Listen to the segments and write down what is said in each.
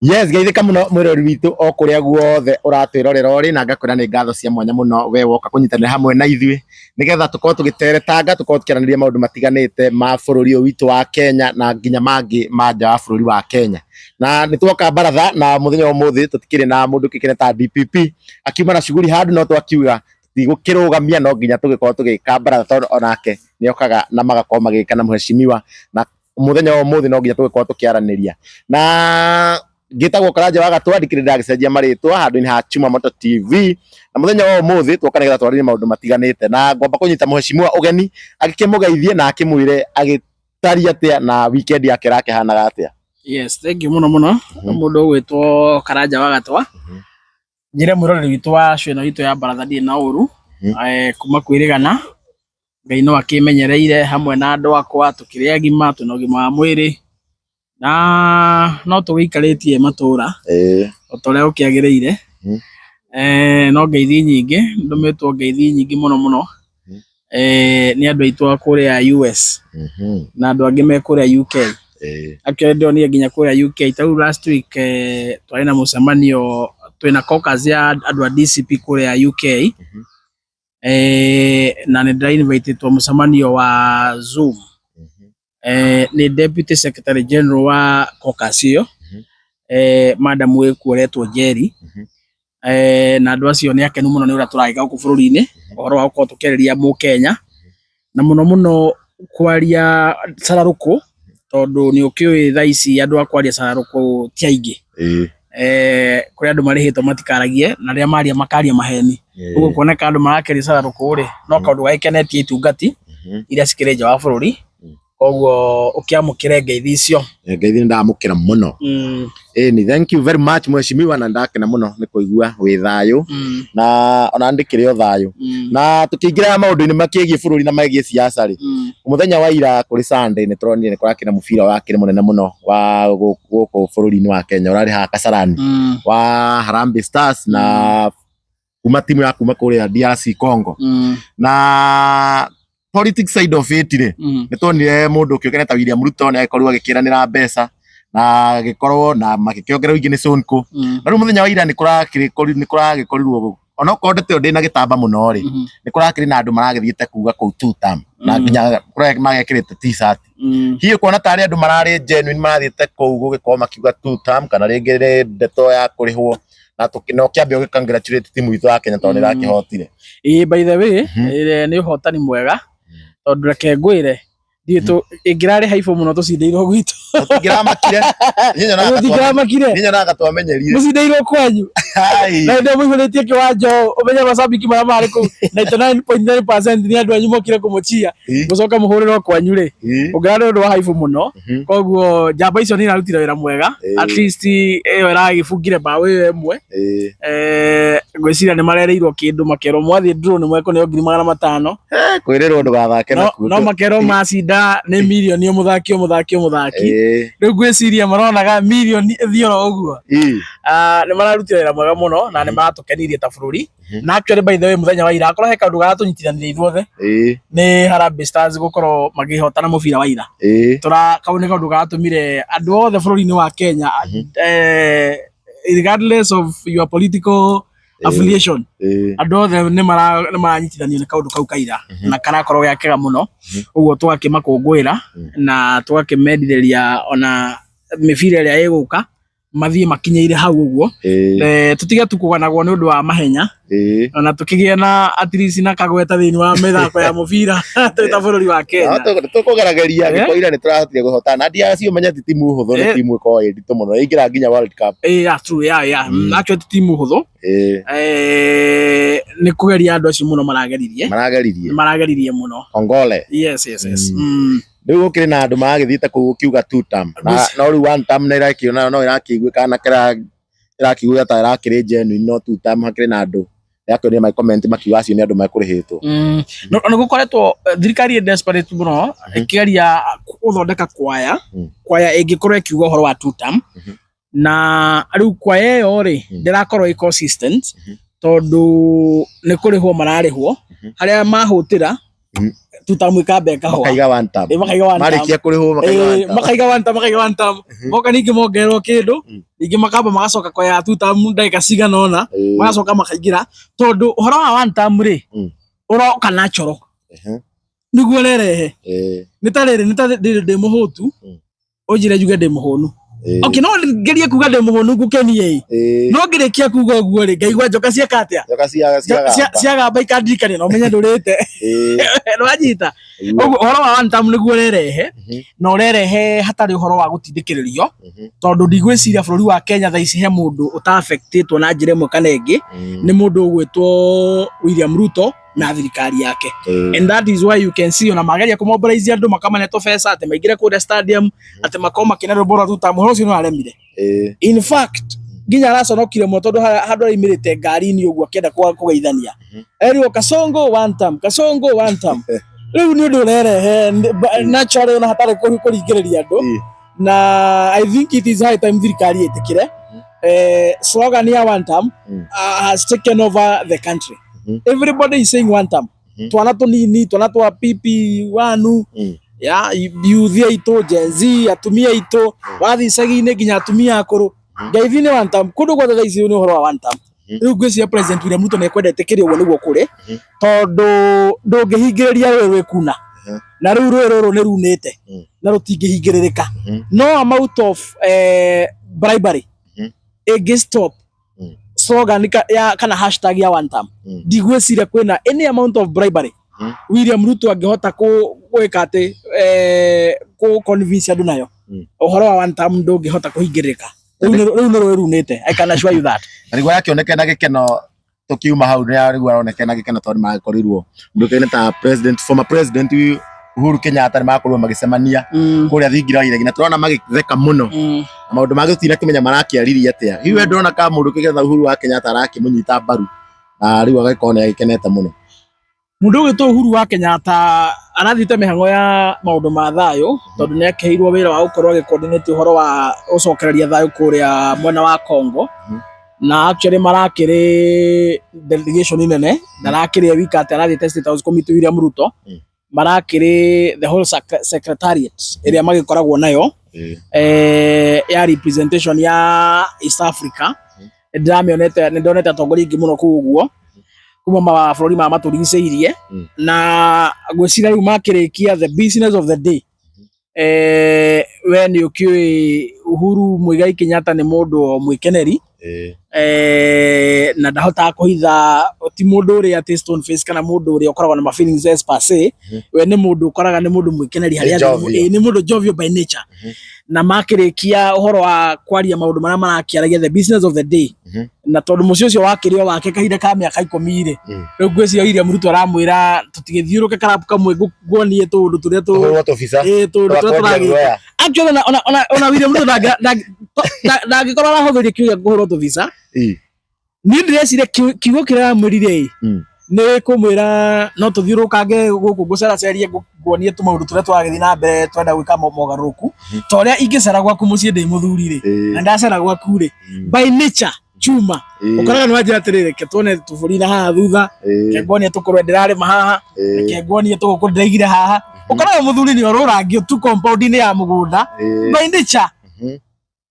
Yes, geithĩka mũno mwĩrori witũ o kũrĩa guothe ũratwĩrorera ũrĩ, na ngakwĩra nĩ ngatho cia mwanya mũno we woka kũnyitanĩra hamwe na ithuĩ nĩgetha tũkorwo tũgĩteretanga, tũkorwo tũkĩaranĩria maũndũ matiganĩte ma bũrũri ũyũ witũ wa Kenya na nginya mangĩ ma nja wa bũrũri wa Kenya. Na nĩ twoka baratha na mũthenya wa ũmũthĩ tũtikĩrĩ na mũndũ ũkĩkĩre ta DPP akiuma na shughuli handũ, no twakiuga tũtigũkĩrũgamia, no nginya tũgĩkorwo tũgĩka baratha tondũ onake nĩ okaga na magakorwo magĩka na mheshimiwa, na muthenya wa umuthi no nginya tugikorwo tukiaraniria. Na ngitagwo Karanja wa Gatwa, ndikiri ndagicenjia maritwa handu-ini ha Chuma Moto TV, na muthenya wa umuthi twoka nigetha twarĩrie maundu matiganite, na ngwamba kunyita mheshimiwa ugeni agikĩmũgeithie na akĩmwĩre agĩtari atia na weekend yake ĩrakĩhanaga atia. Yes, thank you muno muno. Mundu ugwitwo Karanja wa Gatwa. Njire mwiroreri witũ wa show ĩno itũ ya baratha ndirĩ na ũru. Kuma kwĩrĩgana Ngai no akĩmenyereire hamwe na andũ akwa, tũkĩrĩ agima, twĩna ũgima wa mwĩrĩ na no tũgĩikarĩtie matũra o ta ũrĩa gũkĩagĩrĩire. No ngeithi nyingĩ, ndũmĩtwo ngeithi nyingĩ mũno mũno nĩ andũ aitũ a kũrĩa US na andũ angĩ me kũrĩa UK. Actually ndĩronire nginya kũrĩa UK, ta rĩu last week twarĩ na mũcemanio twĩna caucus ya andũ a DCP kũrĩa UK. Na nĩ ndĩra invite mũcemanio wa Zoom. Nĩ Deputy Secretary General wa caucus ĩyo, madam wĩkuo ũretwo Njeri. Na andũ acio nĩ akenu mũno nĩ ũrĩa tũragĩka gũkũ bũrũri-inĩ, ũhoro wa gũkorwo tũkĩarĩria mũkenya na mũno mũno kwaria cararũkũ, tondũ nĩ ũkĩũĩ thaa ici andũ a kwaria cararũkũ ti aingĩ. Kũrĩ andũ marĩhĩtwo matikaragie, na rĩrĩa maria makaria maheni. Ũguo kuoneka andũ marakĩria cararũkũ rĩ, no kaũndũ gagĩkenetie itungati iria cikĩrĩ nja wa bũrũri. Koguo ũkĩamũkĩre ngeithi icio. Ngeithi nĩ ndamũkĩra mũno. Ĩni, thank you very much mheshimiwa, na ndakena mũno nĩ kũigua wĩ thayũ na ona ndĩkĩrĩ o thayũ. Na tũkĩingĩra maũndũ-inĩ makĩgiĩ bũrũri na megiĩ siasa rĩ, mũthenya wa ira kũrĩ Sunday nĩ tũronire nĩ kũrakĩrĩ na mũbira wakĩrĩ mũnene mũno wa gũkũ bũrũri-inĩ wa Kenya, ũrarĩ haha Kasarani, wa Harambee Stars na kuma timu ya kuma kũrĩa DRC Congo. Na politics side of it rĩ, nĩ tuonire mũndũ ũkĩũkene ta William Ruto nĩ agĩkorirwo agĩkĩranĩra mbeca na agĩkorwo na magĩkĩongererwo ingĩ nĩ Sonko. Na rĩu mũthenya wa ira nĩ kũragĩkorirwo onokorwo ndeto ĩyo ndĩnagĩtamba mũno rĩ, nĩ kũrakĩrĩ na andũ maragĩthiĩte kuga kũu two term na nginya kũrĩa magekĩrĩte t-shirt. Hihi kuona tarĩ andũ mararĩ genuine marathiĩte kũu gũgĩkorwo makiuga two term, kana rĩngĩ nĩ ndeto ya kũrĩhwo, na na ũkĩambe ũgĩ congratulate timu itũ ya Kenya tondũ nĩ ĩrakĩhotire? Ĩĩ, by the way, nĩ ũhotani mwega, tondũ reke ngwĩre ndiũĩ ĩngĩrarĩ haibũ mũno tũcindĩirwo gwitũ. Tũtingĩramakire. Tũtingĩramakire. Niĩ nyonaga twamenyerire. Mũcindĩirwo kwanyu. Hai. Na ndio mũihũrĩtie kĩwanja ũũ, ũmenye macambiki marĩa marĩ kũu 99.9% nĩ andũ anyu mokire kũmũchia, mũcoke mũhũrĩrwo kwanyu rĩ, ũngĩra nĩ ũndũ wa haibũ mũno. Koguo njamba icio nĩ irarutire wĩra mwega. At least ĩyo ĩragĩbungire mbaũ ĩyo ĩmwe. Ngwĩciria nĩ marereirwo kĩndũ, makerwo mwathiĩ draw nĩ mwekũneo 500,000. Kwĩrĩrwo ndũgathake nakuo. No makerwo macinda nĩ mirioni o mũthaki o mũthaki o mũthaki. Rĩu ngwĩciria maronaga mirioni ĩthiĩ oro ũguo. Nĩ mararutire wĩra mwega mũno na nĩ maratũkenirie ta bũrũri. Na actually, by the way, mũthenya wa ira akorwo he kaũndũ garatũnyitithanirie ithuothe, nĩ Harambee Stars gũkorwo makĩhotana mũbira wa ira. Tũra kau nĩ kaũndũ garatũmire andũ othe bũrũri-inĩ wa Kenya, regardless of your political affiliation, andũ othe nĩ maranyitithanio nĩ kaũndũ kau kaira na karakorwo gĩa kega mũno. Ũguo tũgakĩmakũngũĩra na tũgakĩmendithĩria ona mĩbira ĩrĩa ĩgũka mathiĩ makinyĩire hau ũguo. Tũtige tu kũganagwo nĩ ũndũ wa mahenya, ona tũkĩgĩe na at least na kagweta thĩinĩ wa mĩthako ya mũbira twĩ ta bũrũri wa Kenya. Tũkũgerageria angĩkorwo ira nĩ tũrahotire kũhotana na DRC, ũmenye ti timu hũthũ, nĩ timu ĩkoragwo ĩ nditũ mũno, ĩingĩra nginya World Cup. Yeah, true, yeah. Actually ti timu hũthũ. Nĩ kũgeria andũ acio mũno marageririe. Marageririe. Marageririe mũno. Kongole. Yes. Rĩu gũkĩrĩ na andũ maragĩthiĩte kũu gũkiuga two term, na no rĩu one term nĩ ĩrakĩona no ĩrakĩiguĩka na ĩrakĩiguĩka ta ĩrakĩrĩ genuine, no two term hakĩrĩ na andũ ndĩrakĩonire magĩ comment makiuga acio nĩ andũ mekũrĩhĩtwo. No nĩ gũkoretwo thirikari ĩ desperate mũno ĩkĩgeria gũthondeka kwaya, kwaya ĩngĩkorwo ĩkiuga ũhoro wa two term, na rĩu kwaya ĩyo rĩ, ndĩrakorwo ĩ consistent, tondũ nĩ kũrĩhwo mararĩhwo harĩa mahũtĩra. Two term ĩkambe ĩkahũa. Makaiga one term. Makaiga one term. Marĩkia kũrĩhwo makaiga one term. Makaiga one term, makaiga one term. Moka ningĩ mongererwo kĩndũ, ningĩ makamba magacoka koya two term ndagĩka cigana ũna, magacoka makaingĩra, tondũ ũhoro wa one term rĩ, ũroka natural, nĩguo ũrerehe. Nĩ ta rĩrĩ, nĩ ta rĩrĩ, ndĩ mũhũtu, ũnjĩre njuge ndĩ mũhũnu. Okay, no ngerie kuga ndĩ mũhũnu ngũkenie ĩ, no ngĩrĩkia kuga ũguo rĩ, ngaigua njoka cieka atĩa? Njoka ciagamba. Ciagamba ikandirikania na ũmenye ndũrĩte. Nĩwanyita? Ũguo ũhoro wa one term nĩguo ũrerehe, na ũrerehe hatarĩ ũhoro wa gũtindĩkĩrĩrio, tondũ ndigwĩciria bũrũri wa Kenya thaa ici he mũndũ ũta-affectĩtwo na njĩra ĩmwe kana ĩngĩ nĩ mũndũ ũgwĩtwo William Ruto na thirikari yake. And that is why you can see ona mageria kũmobilize andũ, makamane tũbeca atĩ maingĩre kũrĩa stadium, atĩ makorwo makĩna rwĩmbo rwa two term. Ũhoro ũcio nĩ waremire. In fact, nginya araconokire mũno, tondũ handũ araimĩrĩte ngari-inĩ ũguo akĩenda kũgeithania, erirwo, "Kasongo one term, Kasongo one term." Rĩu nĩ ũndũ ũrerehe naturally, ona hatarĩ kũringĩrĩria andũ. Na I think it is high time thirikari ĩtĩkĩre slogan ya one term has taken over the country. Everybody is saying one term. Twana tũnini, twana twa PP wanu, ya youth aitũ, Gen Z, atumia aitũ, wathiĩ icagi-inĩ nginya atumia akũrũ, ngeithi nĩ one term. Kũndũ guothe thaa ici nĩ ũhoro wa one term. Rĩu ngwĩciria President William Ruto nĩ ekwenda ĩtĩkĩre ũguo nĩguo kũrĩ, tondũ ndũngĩhingĩrĩria rũĩ rwĩkuna, na rĩu rũĩ rũrũ nĩ runĩte na rũtingĩhingĩrĩrĩka. No amount of bribery ĩngĩ stop slogan ya kana hashtag ya one term. Ndigwĩciria kwĩna any amount of bribery William Ruto angĩhota gwĩka atĩ kũ convince andũ nayo. Ũhoro wa one term ndũngĩhota kũhingĩrĩrĩka. Rĩu nĩ rũĩ runĩte, I can assure you that. Na nĩguo arakĩoneka na gĩkeno, tũkiuma hau nĩ rĩu aroneka na gĩkeno, tondũ nĩmagĩkorirwo mũndũ ta president, former president Uhuru Kenyatta, nĩ makorirwo magĩcemania kũrĩa thingira wa iregi, na tũrona magĩtheka mũno, na maũndũ mangĩ tũtinakĩmenya marakĩaririe atĩa. Hihi we ndũrona ka mũndũ kĩgetha Uhuru wa Kenyatta arakĩmũnyita mbaru, na rĩu agagĩkorwo nĩ agĩkenete mũno? Mũndũ ũgwĩtwo Uhuru wa Kenyatta arathiĩte mĩhang'o ya maũndũ ma thayũ, tondũ nĩ akĩheirwo wĩra wa gũkorwo agĩ-coordinate ũhoro wa gũcokereria thayũ kũrĩa mwena wa Congo. Na actually marakĩrĩ delegation nene, ndarakĩrĩ e wika atĩ arathiĩte State House Committee William Ruto. Marakĩrĩ the whole secretariat ĩrĩa magĩkoragwo nayo ya representation ya East Africa. Nĩndĩramĩonete, nĩndonete atongoria aingĩ mũno kũu ũguo kuma mabũrũri maya matũrigicĩirie. Na ngwĩciria rĩu makĩrĩkia the business of the day, we nĩ ũkĩũĩ Uhuru Muigai Kenyatta nĩ mũndũ mwĩkeneri, na ndahotaga kũhitha, ti mũndũ ũrĩa atĩ stone face kana mũndũ ũrĩa ũkoragwo na ma feelings as per se. We nĩ mũndũ ũkoraga nĩ mũndũ mwĩkeneri harĩa Nĩ jovial. Nĩ mũndũ jovial by nature. Na makĩrĩkia ũhoro wa kwaria maũndũ marĩa marakĩaragia, the business of the day, na tondũ mũciĩ ũcio wakĩrĩ o wake kahinda ka mĩaka 10 rĩ, rĩu ngwĩciria William Ruto aramwĩra tũtigĩthiũrũke karabu kamwe, nguonie tũũndũ tũrĩa tũ Tũhũrwo tũbica. Tũũndũ tũrĩa Twa kwendia tũragĩka. guoya. Actually, ona William Ruto ndangĩkorwo arahũthĩria kiugo gĩa kũhũrwo tũbica. Niĩ ndĩreciria kiugo kĩrĩa aramwĩrire ĩ, nĩ kũmwĩra no tũthiũrũrũkange gũkũ, ngũceracerie, nguonie tũmaũndũ tũrĩa tũragĩthiĩ na mbere, twenda gwĩka mogarũrũku, ta ũrĩa ingĩcera gwaku mũciĩ ndĩ mũthuri rĩ, na ndacera gwaku rĩ, by nature chuma ũkoraga nĩ wanjĩra atĩrĩrĩ, reke tuone tũbũri na haha thutha, reke nguonie tũkũrwe ndĩrarĩma haha, reke nguonie tũgũkũ ndĩraigire haha. Ũkoraga mũthuri nĩ orũrangio tu compound-inĩ ya mũgũnda by nature.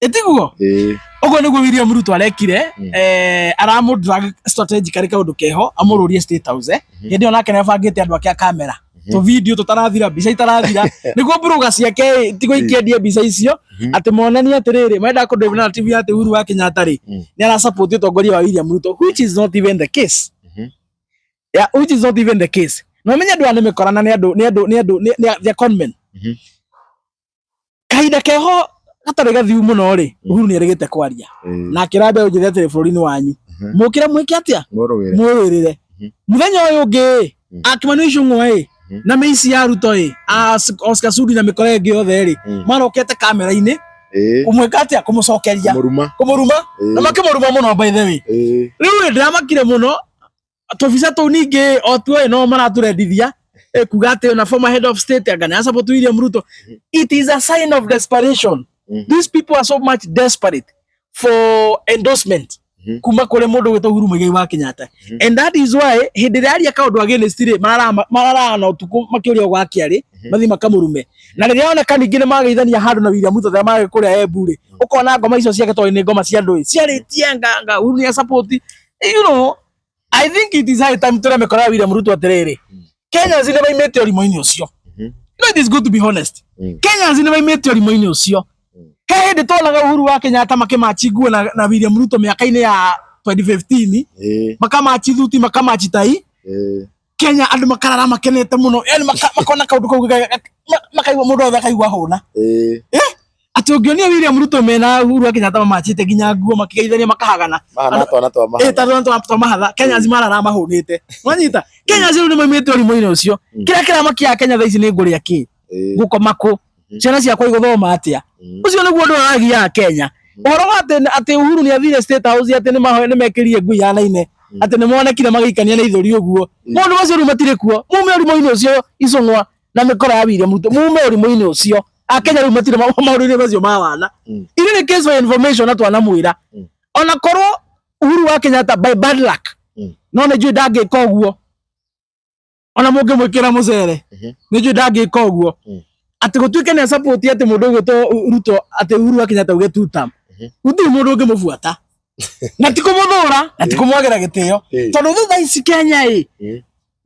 Ĩtiguo? Ũguo nĩguo William Ruto arekire. Aramũ drag strategically kaũndũ keho amũrũrie State House. Hĩndĩ ĩyo nake nĩabangĩte andũ ake a kamera, tũ video tũtarathira, mbica itarathira, nĩguo blogger ciake ĩ, tigwo ikĩendia mbica icio, atĩ monanie atĩrĩrĩ, marenda kũ drive narrative ya atĩ Uhuru wa Kenyatta rĩ, nĩ ara support ũtongoria wa William Ruto, which is not even the case. Yeah, which is not even the case. Na ũmenye andũ aya nĩ mĩkora, na nĩ andũ nĩ they are conmen. Kahinda keho gatarĩ gathiu mũno rĩ, Uhuru nĩ erĩgĩte kwaria na akĩra mbeũ njĩthĩ atĩrĩ, bũrũri-inĩ wanyu, mũkĩre mwĩke atĩa? Mũrũĩre. Mũrũĩrĩre. Mũthenya ũyũ ũngĩ ĩ, Akimani Ichung'wa ĩ, na mĩici ya Ruto ĩ, a Oscar Sudi na mĩkora ĩngĩ yothe rĩ, marokete kamera-inĩ kũmwĩka atĩa? Kũmũcokeria. Kũmũruma. Kũmũruma, na makĩmũruma mũno, by the way. Rĩu rĩ, ndĩramakire mũno tũbica tũu ningĩ o tuoĩ no maratũrendithia, kuga atĩ ona former head of state anga nĩ support William Ruto. It is a sign of desperation. These people are so much desperate for endorsement. Kuma kũrĩ mũndũ ũgwĩtwo Uhuru Muigai wa Kenyatta. And that is why hĩndĩ ĩrĩa aria kaũndũ against rĩ, mararaga na ũtukũ makĩũria gwake arĩ, mathiĩ makamũrume. Na rĩrĩa oneka ningĩ nĩ mageithania handũ na William Ruto rĩrĩa marĩ kũrĩa Embu rĩ, ũkona ngoma icio ciake tondũ nĩ ngoma cia andũ ĩ, ciarĩtie nganga Uhuru nĩ support. I think it is high time tũreme mĩkora ya William Ruto atĩrĩrĩ, Kenyans nĩ maimĩte ũrimũ-inĩ ũcio. It is good to be honest. Kenyans nĩ maimĩte ũrimũ-inĩ ũcio. He hĩndĩ tuonaga Uhuru wa Kenyatta makĩmachi nguo na William Ruto mĩaka-inĩ ya 2015, makamachi thuti, makamachi tai. Kenya andũ makarara makenete mũno, yani makona kaũndũ kau makaigua mũndũ wothe akaigua hũna. Atĩ ũngĩonia William Ruto mena Uhuru wa Kenyatta mamachĩte nginya nguo, makĩgeithania, makahagana. Mahana twana twa mahatha. Ta twana twa mahatha. Kenyans marara mahũnĩte. Wanyita, Kenyans rĩu nĩ maimĩte ũrimũ-inĩ ũcio. Kĩrĩa kĩramakia Kenya thaa ici nĩ ngũrĩa kĩ, ngũkoma kũ, ciana ciakwa igũthoma atĩa. Ũcio nĩguo ũndũ ũragia Kenya. Ũhoro wa atĩ Uhuru nĩ athire State House, atĩ nĩ mekĩrire ngui yanaine, atĩ nĩ monekire magĩikania na ithũri ũguo, maũndũ macio rĩu matirĩ kuo. Mume ũrimũ-inĩ ũcio, icũng'wa na mĩkora ya William Ruto, mume ũrimũ-inĩ ũcio. Akenya rĩu matirĩ maũndũ-inĩ macio ma wana. In any case, for information, na twanamwĩra, ona korwo Uhuru wa Kenyatta by bad luck, no nĩ njũĩ ndangĩka ũguo ona mũngĩmwĩkĩra mũcere. Nĩ njũĩ ndangĩka ũguo, atĩ gũtuĩke nĩ support atĩ mũndũ ũgwĩtwo Ruto, atĩ Uhuru wa Kenyatta uge two term, gũtirĩ mũndũ ũngĩmũbuata, na ti kũmũthũra na ti kũmwagĩra gĩtĩo, tondũ thutha ici Kenya ĩ,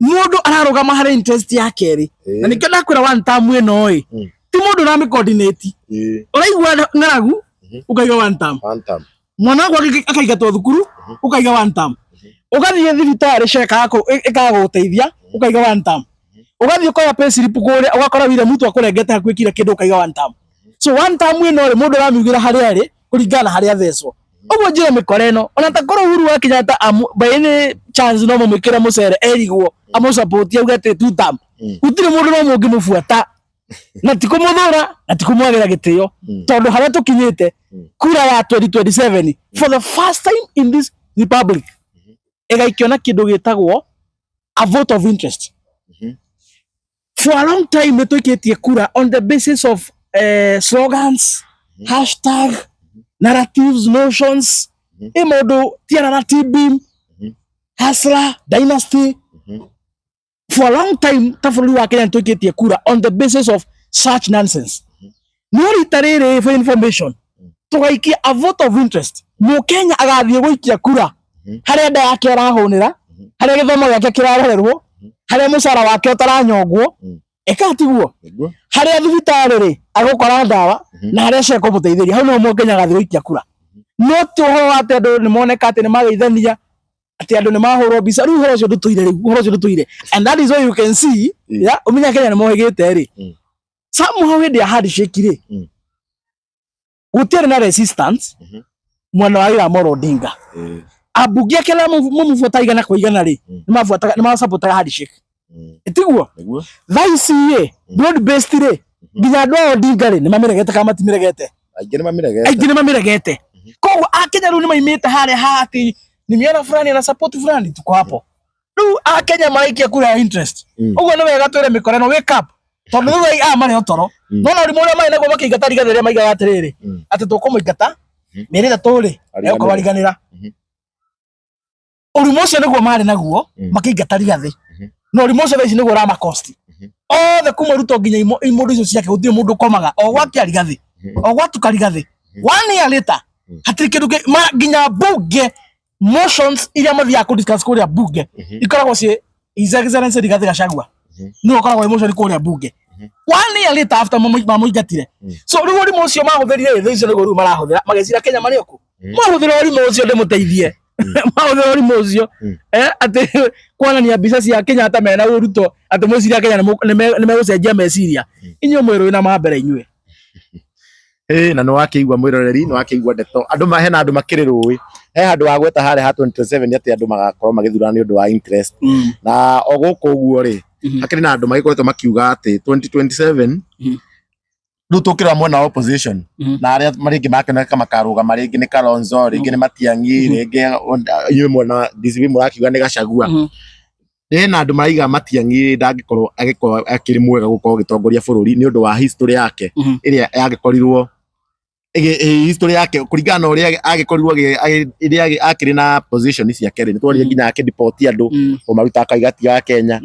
mũndũ ararũgama harĩ interest yake rĩ. Na nĩkĩo ndakwĩra one term ĩno ĩ, ti mũndũ ũramĩ coordinate. Ũraigua ng'aragu, ũkaiga one term. One term. Mwana wakwa akaingatwo thukuru, ũkaiga one term. Ũgathiĩ thibitarĩ, SHA ĩkaga gũgũteithia, ũkaiga one term. Ũgathiĩ ũkoya pay slip kũrĩa, ũgakora William Ruto akũrengete hakuhĩ kila kĩndũ, ũkaiga one term. So one term ĩno rĩ, mũndũ aramiugĩra harĩa arĩ kũringana na harĩa athecwo. Ũguo njĩre mĩkora ĩno, ona ta korwo Uhuru wa Kenyatta by any chance no mũmwĩkĩre mũcere erigwo amũsupport auge atĩ two term, gũtirĩ mũndũ no mũngĩmũbuata, na ti kũmũthũra na ti kũmwagĩra gĩtĩo, tondũ harĩa tũkinyĩte, kura ya 2027, for the first time in this republic, ĩgaikio na kĩndũ gĩtagwo a vote of interest. For a long time nĩ tũikĩtie kura on the basis of slogans, hashtag, narratives, notions, ĩ mũndũ tiarara, T-beam, hustler dynasty. For a long time ta bũrũri wa Kenya nĩ tũikĩtie kura on the basis of such nonsense. No rita rĩrĩ, for information, tũgaikia a vote of interest. Mũkenya agathiĩ gũikia kura harĩa nda yake ĩrahũnĩra, harĩa gĩthomo gĩake kĩrarorerwo, harĩa mũcara wake ũtaranyongwo, ĩka tiguo? Nĩguo. Harĩa thibitarĩ rĩ agũkora ndawa, na harĩa cia kũmũteithĩria, hau nĩho mũkenya agathiĩ gũikia kura. No ti ũhoro wa atĩ andũ nĩ moneka atĩ nĩ mageithania, atĩ andũ nĩ mahũrwo mbica. Rĩu ũhoro ũcio ndũtũire, rĩu ũhoro ũcio ndũtũire. And that is why you can see, ya ũmenya Kenya nĩ mohĩgĩte rĩ, somehow hĩndĩ ya handshake rĩ, gũtiarĩ na resistance mwena wa Raila Amolo Odinga. Ambunge ake arĩa mamũbuataga igana kwa igana rĩ, nĩ masapotaga handshake. Tiguo? Nĩguo. Thaa ici rĩ, broad based rĩ, nginya andũ a Odinga rĩ, nĩ mamĩregete kana matimĩregete? Aingĩ nĩ mamĩregete. Aingĩ nĩ mamĩregete. Koguo akenya rĩu nĩ maimĩte harĩa ha atĩ nimeona fulani ana support fulani, tuko hapo. Rĩu akenya maraikia kura ya interest. Ũguo nĩ wega twĩre mĩkora ĩno, wake up, tondũ rĩu aya marĩ otoro. Nona ũrimũ ũrĩa marĩ naguo makĩingata Rigathĩ, rĩrĩa maigaga atĩrĩrĩ, atĩ tũkũmũingata mĩeri 3 rĩ, Ariganĩre. egũkorwo ariganĩra. Ũrimũ ũcio nĩguo marĩ naguo makĩingata Rigathĩ, na ũrimũ ũcio thaa ici nĩguo ũramakosti othe, kuma Ruto nginya imũndũ icio ciake. Gũtirĩ mũndũ ũkomaga o gwakia Rigathĩ, o gwatuka Rigathĩ. One year later hatirĩ kĩndũ nginya bunge motions iria mathiaga kũ discuss kũrĩa bunge ikoragwo ciĩ His Excellency Rigathĩ Gachagua nĩwe ũkoragwo wĩ motion kũrĩa bunge, one year later after mamũingatire. So rĩu ũrimũ ũcio mahũthĩrire thaa icio nĩguo rĩu marahũthĩra magĩcira Kenya marĩ oku. Mahũthĩra ũrimũ ũcio, ndĩmũteithie, mahũthĩra ũrimũ ũcio, atĩ kuonania mbica cia Kenyatta mena Ruto, atĩ mwĩciria Kenya nĩ megũcenjia meciria. Inyuĩ mwĩrũĩ na mambere inyuĩ. Ĩ na nĩ wakĩigua, mwĩroreri, nĩ wakĩigua ndeto andũ hena andũ makĩrĩ rũĩ he handũ wa gweta harĩa ha 2027 atĩ andũ magakorwo magĩthurana nĩ ũndũ wa interest. Na o gũkũ ũguo rĩ, hakĩrĩ na andũ magĩkoretwo makiuga atĩ 2027, rĩu tũkĩrora mwena wa opposition na arĩa rĩngĩ makĩoneka makarũgama, rĩngĩ nĩ Kalonzo, rĩngĩ nĩ Matiang'i, rĩngĩ inyuĩ mwena DCP mũrakiuga nĩ Gachagua. Hena andũ maraiga Matiang'i ndangĩkorwo agĩkorwo akĩrĩ mwega gũkorwo agĩtongoria bũrũri nĩ ũndũ wa history yake ĩrĩa yagĩkorirwo History yake kũringana na ũrĩa agĩkorirwo ĩrĩa akĩrĩ na position ciake rĩ, nĩ tuonire nginya akĩdeport andũ kũmaruta akaigati ga Kenya,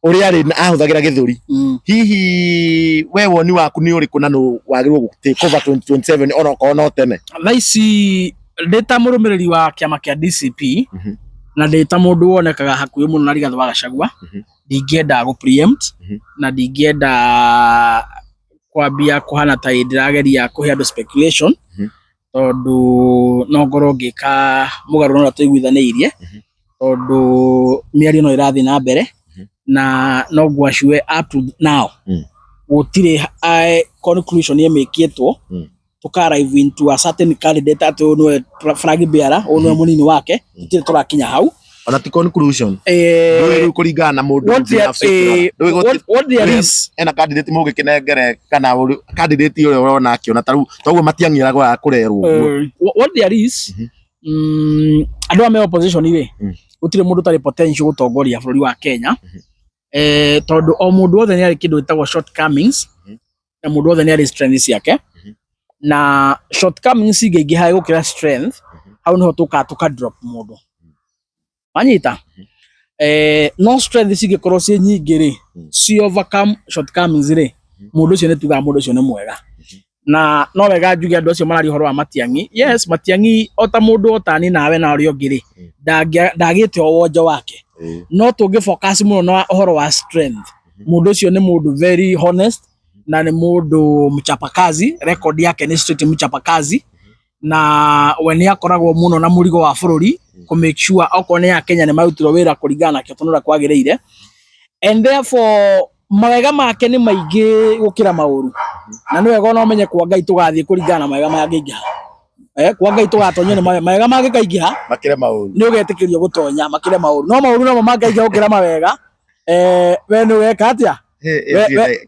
ũrĩa arĩ ahũthagĩra gĩthũri. Hihi we woni waku nĩ ũrĩkũ na nũ wagĩrĩirwo gũ take over 2027 ona okorwo no tene? Thaa ici ndĩ ta mũrũmĩrĩri wa kĩama kĩa DCP na ndĩ ta mũndũ wonekaga hakuhĩ mũno na Rigathĩ wa Gachagua, ndingĩenda gũ preempt na ndingĩenda kwambia kũhana ta ndĩrageria kũhe andũ speculation, tondũ no ngorwo ngĩka mũgarũ na ũrĩa tũiguithanĩirie, tondũ mĩario no ĩrathiĩ na mbere na no ngwacue up to now gũtirĩ conclusion ĩmĩkĩtwo tũka arrive into a certain candidate atĩ ũyũ nĩwe flag bearer, ũyũ nĩwe mũnini wake. Gũtirĩ tũrakinya hau. Ona ti conclusion. Ndũĩ rĩu kũringana na mũndũ binafsi ũkĩrora. Ndũĩ What there is ena candidate mũngĩkĩnengere kana candidate ũrĩa ũrona akĩona ta rĩu toguo Matiang'i aragwaga kũrerwo ũguo. What there is, andũ aya me opposition rĩ, gũtirĩ mũndũ ũtarĩ potential gũtongoria bũrũri wa Kenya, tondũ o mũndũ wothe nĩ arĩ kĩndũ gĩtagwo shortcomings na mũndũ wothe nĩ arĩ strength ciake, na shortcomings ingĩingĩha gũkĩra strength, hau niho tũkaga tũka drop mũndũ wanyita. No strength cingĩkorwo ciĩ nyingĩ rĩ, ci overcome shortcomings rĩ, mũndũ ũcio nĩ tugaga mũndũ ũcio nĩ mwega. Na no wega njuge andũ acio mararia ũhoro wa Matiang'i, yes, Matiang'i o ta mũndũ o ta niĩ nawe na ũrĩa ũngĩ rĩ, ndagĩte o wonje wake, no tũngĩ focus mũno na ũhoro wa strength, mũndũ ũcio nĩ mũndũ very honest na nĩ mũndũ mchapakazi. Record yake nĩ straight mchapakazi, na we nĩ akoragwo mũno na mũrigo wa bũrũri kũ make sure okorwo nĩ Akenya nĩ marutirwo wĩra kũringana na kĩhoto na ũrĩa kwagĩrĩire, and therefore mawega make nĩ maingĩ gũkĩra maũru. Na nĩ wega ona ũmenye kwa Ngai tũgathiĩ kũringana na mawega mangĩingĩha. Kwa Ngai tũgatonyio nĩ mawega mangĩkaingĩha makĩre maũru, nĩ ũgetĩkĩrio gũtonya makĩre maũru. No maũru nomo mangĩkaingĩha gũkĩra mawega, we nĩ ũgeka atĩa?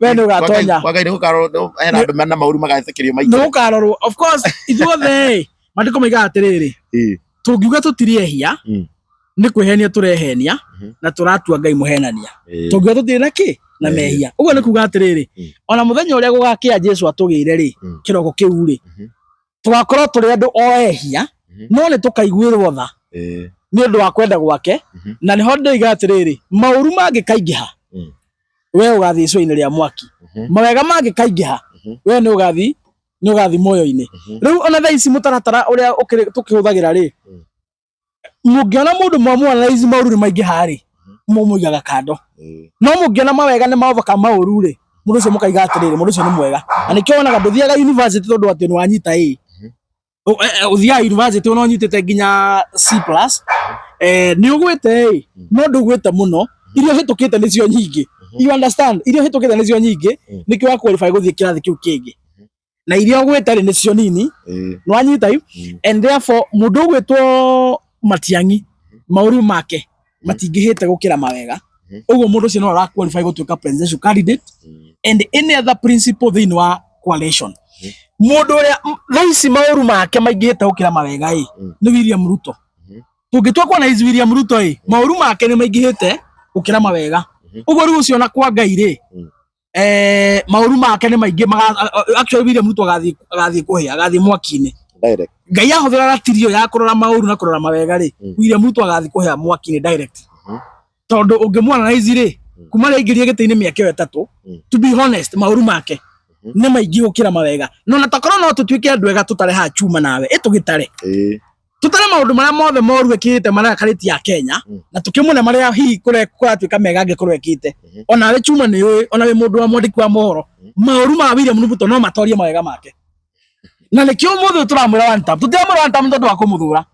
We nĩ ũgatonya. Kwa Ngai nĩ gũkarorwo hena andũ mena maũru magetĩkĩrio Nĩ maingĩ. Gũkarorwo, of course. Ithuothe maandĩko maigaga atĩrĩrĩ, tũngiuga tũtirĩ ehia, nĩ kwĩhenia tũrehenia na tũratua Ngai mũhenania. Tũngiuga tũtirĩ na kĩ na mehia, ũguo nĩ kuga atĩrĩrĩ, ona mũthenya ũrĩa gũgakĩa Jesu atũgĩre rĩ, kĩroko kĩu rĩ, tũgakorwo tũrĩ andũ o ehia, no nĩ tũkaiguĩrwo tha nĩ ũndũ wa kwenda gwake. Na nĩho ndoiga atĩrĩrĩ, maũru mangĩkaingĩha, we ũgathiĩ icua-inĩ rĩa mwaki. Mawega mangĩkaingĩha, we nĩ ũgathiĩ muoyo-inĩ. Rĩu ona thaa ici mũtaratara ũrĩa tũkĩhũthagĩra rĩ, mũngĩona mũndũ mwamũ ici maũru nĩ maingĩha rĩ, mũmũigaga kando. No mũngĩona mawega nĩ maovoka maũru rĩ, mũndũ ũcio mũkaiga atĩrĩrĩ, mũndũ ũcio nĩ mwega. Na nĩkĩo wonaga ndũthiaga university tondũ atĩ nĩ wanyita A. Ũthiaga university ona ũnyitĩte nginya C+, nĩ ũgwĩte ĩ, no ndũgwĩte mũno, iria ũhĩtũkĩte nĩcio nyingĩ. You understand? Iria ũhĩtũkĩte nĩcio nyingĩ, nĩkĩo wa qualify gũthiĩ kĩrathi kĩu kĩngĩ, na iria ũgwĩte rĩ, nĩcio nini. Nĩwanyita ĩ? And therefore mũndũ ũgwĩtwo Matiang'i, maũru make matingĩhĩte gũkĩra mawega. Ũguo mũndũ ũcio no ara qualify gũtuĩka presidential candidate and any other principle thĩinĩ wa coalition. Mũndũ ũrĩa thaa ici maũru make maingĩhĩte gũkĩra mawega ĩ, nĩ William Ruto. Tũngĩtua kuona ici William Ruto ĩ, maũru make nĩ maingĩhĩte gũkĩra mawega. Ũguo rĩu ũcio na kwa Ngai rĩ, maũru make nĩ maingĩ. Actually William Ruto agathiĩ kũhĩa, agathiĩ mwaki-inĩ. Direct. Ngai ahũthĩra ratiri ĩyo ya kũrora maũru na kũrora mawega rĩ, William Ruto agathiĩ kũhĩa mwaki-inĩ direct, tondũ ũngĩmuona na ici rĩ, kuma rĩ aingĩrie gĩtĩ-inĩ mĩaka ĩyo 3, to be honest, maũru make nĩ maingĩ gũkĩra mawega. No na takorwo no tũtuĩke andũ ega, tũtare haha chuma nawe ĩ, tũgĩtare, tũtare maũndũ marĩa mothe moru ekĩte marĩa karĩti ya Kenya, na tũkĩmũne marĩa hihi kũratuĩka mega angĩkorwo ekĩte. Onawe chuma nĩ ũĩ, ona wĩ mũndũ wa mwandĩki wa mohoro, maũru ma William Ruto no matorie mawega make. Na nĩkĩo ũmũthĩ tũramwĩra one term. Tũtiramwĩra one term tondũ wa kũmũthũra.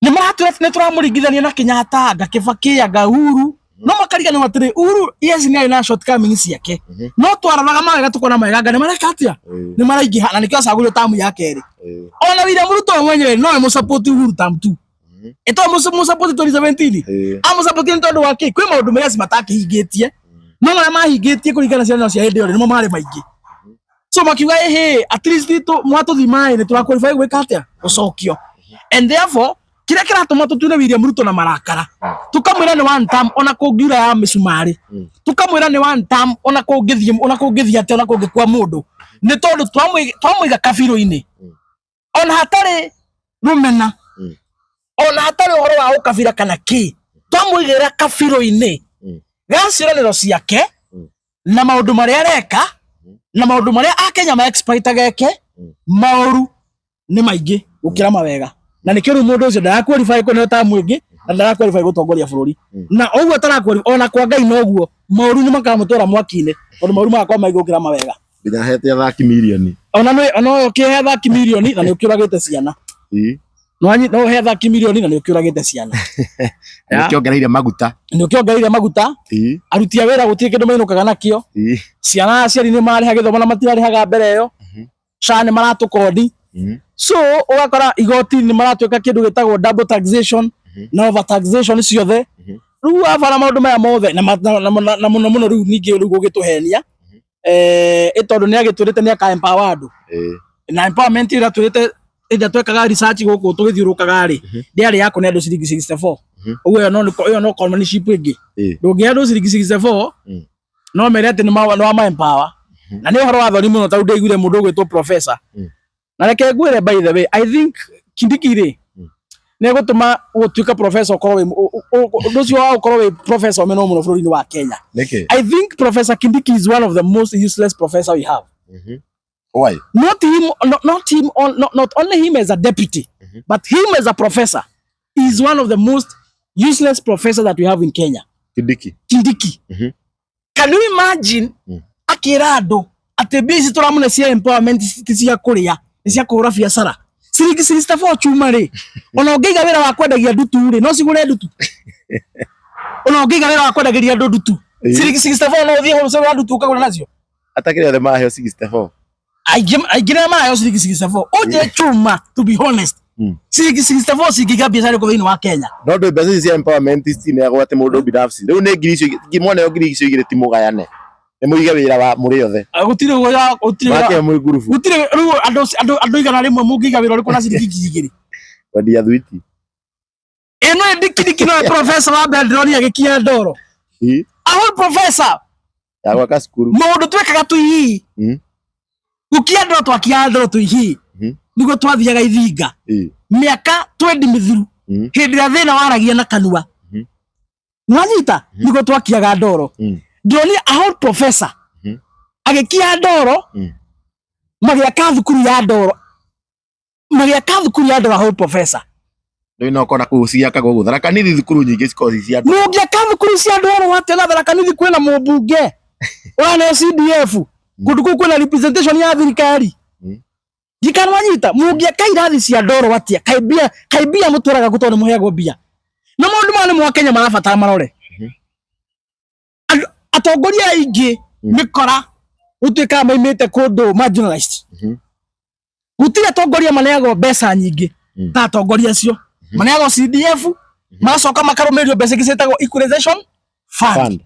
Nĩ maratwĩra nĩ tũramũringithania na Kenyatta, anga Kibaki, anga Uhuru, no makariganĩrwo atĩrĩ, Uhuru, yes, nĩ arĩ na shortcomings ciake, no twaroraga mawega tũkona mawega anga nĩ mareka atĩa, nĩ maraingĩha, na nĩkĩo acagũrio tamu ya kerĩ. Ona William Ruto we mwenyewe no mũsupport Uhuru term 2. Ĩto mũsupport 2017, amũsupport nĩ tondũ wa kĩ? Kwĩ maũndũ marĩa matakĩhingĩtie, no marĩa mahingĩtie kũringana na ciana cia hĩndĩ ĩyo rĩ, nĩmo marĩ maingĩ. So makiuga ĩhĩ, at least mwatũthima ĩ, nĩ tũra qualify gwĩka atĩa, gũcokio. And therefore Kiria kiratuma tutune William Ruto na marakara, tukamwira ni one term ona kungiura ya micumari, tukamwira ni one term ona kungithie, ona kungithie atia, ona kungikua mundu, ni tondu twamwiga kabiro-ini ona hatari rumena, ona hatari uhoro wa ukabira kana ki, twamwigira kabiro-ini ga ciĩranĩro ciake na maundu maria areka na maundu maria akenya ma expectaga eke maũru nĩ maingĩ gũkĩra mawega. Na nĩkĩo rĩu mũndũ ũcio ndara qualify kũneo tamu ĩngĩ na ndara qualify gũtongoria bũrũri. Na ũguo atara qualify ona kwa Ngai noguo maũru nĩ makamũtwara mwaki-inĩ, tondũ maũru magakorwo maingĩ gũkĩra mawega. Nginya hete athaki mirioni. Ona nĩ ona ũkĩhe athaki mirioni na nĩ ũkĩũragĩte ciana. No ũhe athaki mirioni na nĩ ũkĩũragĩte ciana. Nĩ ũkĩongereire maguta. Nĩ ũkĩongereire maguta. Aruti a wĩra gũtirĩ kĩndũ mainũkaga nakĩo. Ciana aciari nĩ marĩha gĩthomo na matirarĩhaga mbere ĩyo. SHA nĩ maratũkondi. So ũgakora igoti nĩ maratwĩka kĩndũ gĩtagwo double taxation na over taxation ciothe. Rĩu wabara maũndũ maya mothe na mũno mũno rĩu ningĩ rĩu gũgĩtũhenia, ĩ tondũ nĩ agĩtwĩrĩte nĩ aka empower andũ. Na empowerment ĩrĩa twĩrĩte ĩrĩa twekaga research gũkũ tũgĩthiũrũrũkaga rĩ, ndĩarĩ ya kũne andũ ciringi 64. Ũguo ĩyo no conmanship ĩngĩ. Ndũngĩhe andũ ciringi 64 no mere atĩ nĩ wa ma empower. Na nĩ ũhoro wa thoni mũno tondũ ndaiguire mũndũ ũgwĩtwo professor. Na reke ngwĩre, by the way, I think Kindiki rĩ nĩ egũtũma gũtuĩka professor ũkorwo wĩ ũndũ ũcio wa gũkorwo wĩ professor ũmenwo mũno bũrũri-inĩ wa Kenya. Nĩkĩ? I think Professor Kindiki is one of the most useless professor we have. Why? Not him, not, not him, not, not only him as a deputy, but him as a professor is one of the most useless professor that we have in Kenya. Kindiki. Kindiki. Can you imagine akĩra andũ atĩ mbia ici tũramũne cia empowerment ti cia kũrĩa, nĩ cia kũhũra biacara. Ciringi 64 chuma rĩ, ona ũngĩiga wĩra wa kwendagia ndutu rĩ, no cigũre ndutu. Ona ũngĩiga wĩra wa kwendagĩria andũ ndutu, ciringi 64 no ũthiĩ wholesale wa ndutu ũkagũra nacio. Atakĩrĩ othe maheo 64. Aingĩ aingĩ nĩ maraheo ciringi 64. Ũnjĩre chuma, to be honest, ciringi 64 cingĩiga biacara ĩrĩkũ thĩinĩ wa Kenya? No ndũ mbeca ici cia empowerment citineagwo atĩ mũndũ binafsi. Rĩu nĩ ngiri icio mwaneo ngiri icio igĩrĩ ti mũgayane. Nĩ mũige wĩra wa mũrĩ othe. Gũtirĩ wĩra, gũtirĩ wĩra. Make mwĩ ngurubu. Gũtirĩ rĩu andũ 100 mũngĩiga wĩra ũrĩkũ na ciringi 2,000? Kwendia thwiti. Ĩno ĩ ndikindiki no professor wa mbere ndĩronire agĩkinya ndoro. A whole professor. Ya gwaka cukuru. Maũndũ twekaga tũihii. Gũkia ndoro twakiaga ndoro tũihii. Nĩguo twathiaga ithinga. Mĩaka 20 mĩthiru. Hĩndĩ ĩrĩa thĩna waragia na kanua. Nwanyita nĩguo twakiaga ndoro. Ndĩronire a whole professor agĩkia ndoro, magĩaka thukuru ya ndoro. Magĩaka thukuru ya ndoro a whole professor. Rĩu no kona kũu ciakagwo ũguo. Tharaka Nithi thukuru nyingĩ cikoragwo ci cia ndoro. Mũngĩaka thukuru cia ndoro atĩa na Tharaka Nithi kwĩna mũmbunge ũraneo CDF, kũndũ kũu kwĩna representation ya thirikari. Ndikana wanyita, mũngĩaka irathi cia ndoro atĩa? Kaĩ mbia mũtwaraga kũ tondũ mũheagwo mbia? Na maũndũ maya nĩ mo Akenya marabatara marore. Atongoria aingĩ mĩkora gũtuĩkaga maimĩte kũndũ marginalized. Gũtirĩ atongoria maneagwo mbeca nyingĩ ta atongoria acio. Maneagwo CDF, magacoka makarũmĩrĩrio mbeca ingĩ ciĩtagwo equalization fund.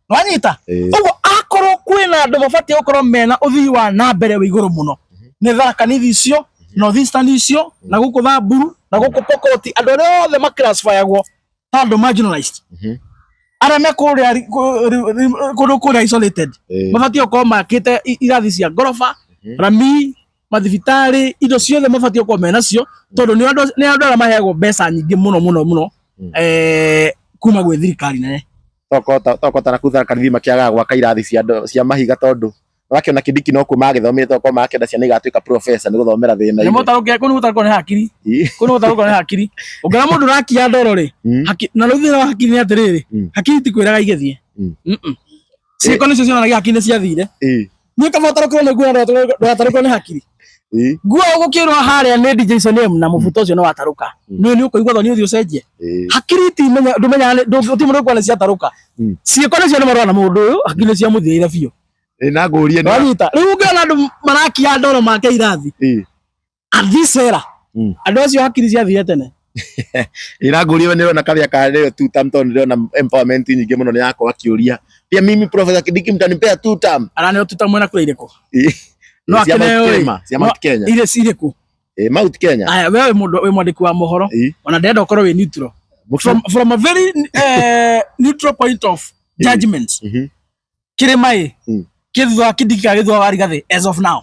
Nwanyita? Ũguo akorwo kwĩna andũ mabatiĩ gũkorwo mena ũthii wa na mbere wĩ igũrũ mũno, nĩ Tharaka Nithi icio, North Eastern icio, na gũkũ Thamburu, na gũkũ Pokot, andũ arĩa othe maclassifyagwo ta andũ marginalized. Arĩa me kũrĩa kũndũ kũrĩa isolated, mabatiĩ gũkorwo makĩte irathi cia ngoroba, rami, mathibitarĩ, indo ciothe mabatiĩ gũkorwo menacio, tondũ nĩ andũ arĩa maheagwo mbeca nyingĩ mũno mũno mũno, kuma gwĩ thirikari nene. Tokorwo ta naku Tharaka Nithi makĩagaga gwaka irathi cia mahiga tondũ wakĩona Kindiki no kuo magĩthomire, tokorwo makĩenda ciana igatuĩka professor nĩ gũthomera thĩna-inĩ. Nĩ mũtarũke, kũu nĩ mũtarũkwo nĩ hakiri. Kũu nĩ mũtarũkwo nĩ hakiri. Ũngĩona mũndũ ũrakia ndoro rĩ, na rĩu thĩna wa hakiri nĩ atĩrĩrĩ, hakiri itikwĩraga igĩthiĩ. Ciĩko nĩcio cionanagia hakiri nĩ ciathire. Nĩ kaba ũtarũkĩrwo nĩ nguo na ndũgatarũkwo nĩ hakiri. Nguo ũgũkĩrwo harĩa nĩ DJ Sonem na mũbuto ũcio nĩ watarũka. Nĩ nĩ ũkũigua thoni ũthiĩ ũcenjie. Hakiri itimenya, ndũmenyaga nĩ, gũtirĩ mũndũ ũkuona ciatarũka. Ciĩko nĩcio nĩ marũa na mũndũ ũyũ, hakiri nĩ ciamũthirĩire biũ. Na ngũrie nĩ Wanyita. Rĩu ũngĩona andũ marakia ndoro make irathi. At this era, andũ acio hakiri ciathire tene. Na ngũrie nĩ ũrona karĩa ka rĩo two term tondũ ndĩrona empowerment nyingĩ mũno nĩ yakwa akĩũria. Pia mimi Professor Kindiki mtanipea two term. Araneo two term mwena kũrĩa irĩkũ? No Cia Mount akĩneo ĩ. Kenya, cia Mount Kenya. Irĩ cirĩkũ? Mount Kenya. Aya, we wĩ mũndũ wĩ mwandĩki wa mohoro, ona ndĩrenda ũkorwo wĩ neutral from a very neutral point of judgment. Kĩrĩma ĩ kĩ thutha wa Kindiki kana gĩ thutha wa Rigathĩ as of now?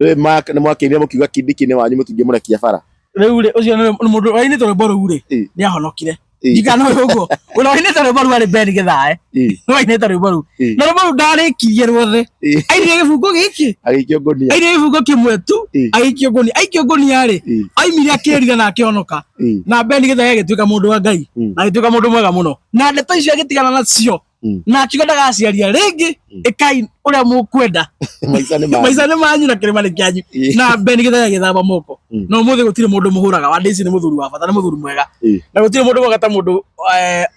Rĩu nĩ mwakĩire mũkiuga Kindiki nĩ wanyu, mũtingĩmũrekia bara. Rĩu rĩ, ũcio nĩ mũndũ wainĩte rwĩmbo rũu rĩ, nĩ ahonokire. Ndikana ũguo ũrĩa wainĩte rwĩmbo rũu arĩ Ben Githae, nĩ wainĩte rwĩmbo rũu, na rwĩmbo rũu ndarĩkirie ruothe, ainire gĩbungo gĩkĩ, agĩikio ngũnia, ainire gĩbungo kĩmwe tu, agĩikio ngũnia. Aikio ngũnia rĩ, aimire akĩrira na akĩhonoka, na Ben Githae agĩtuĩka mũndũ wa Ngai na agĩtuĩka mũndũ mwega mũno, na ndeto icio agĩtigana nacio na akiuga ndagaciaria rĩngĩ. Ĩkai ũrĩa mũkwenda, maica nĩ manyu. Maica nĩ manyu na kĩrĩma nĩ kĩanyu. Na Ben Githae agĩthamba moko. No ũmũthĩ gũtirĩ mũndũ mũhũraga. Wandĩci nĩ mũthuri wa bata, nĩ mũthuri mwega, na gũtirĩ mũndũ mwega ta mũndũ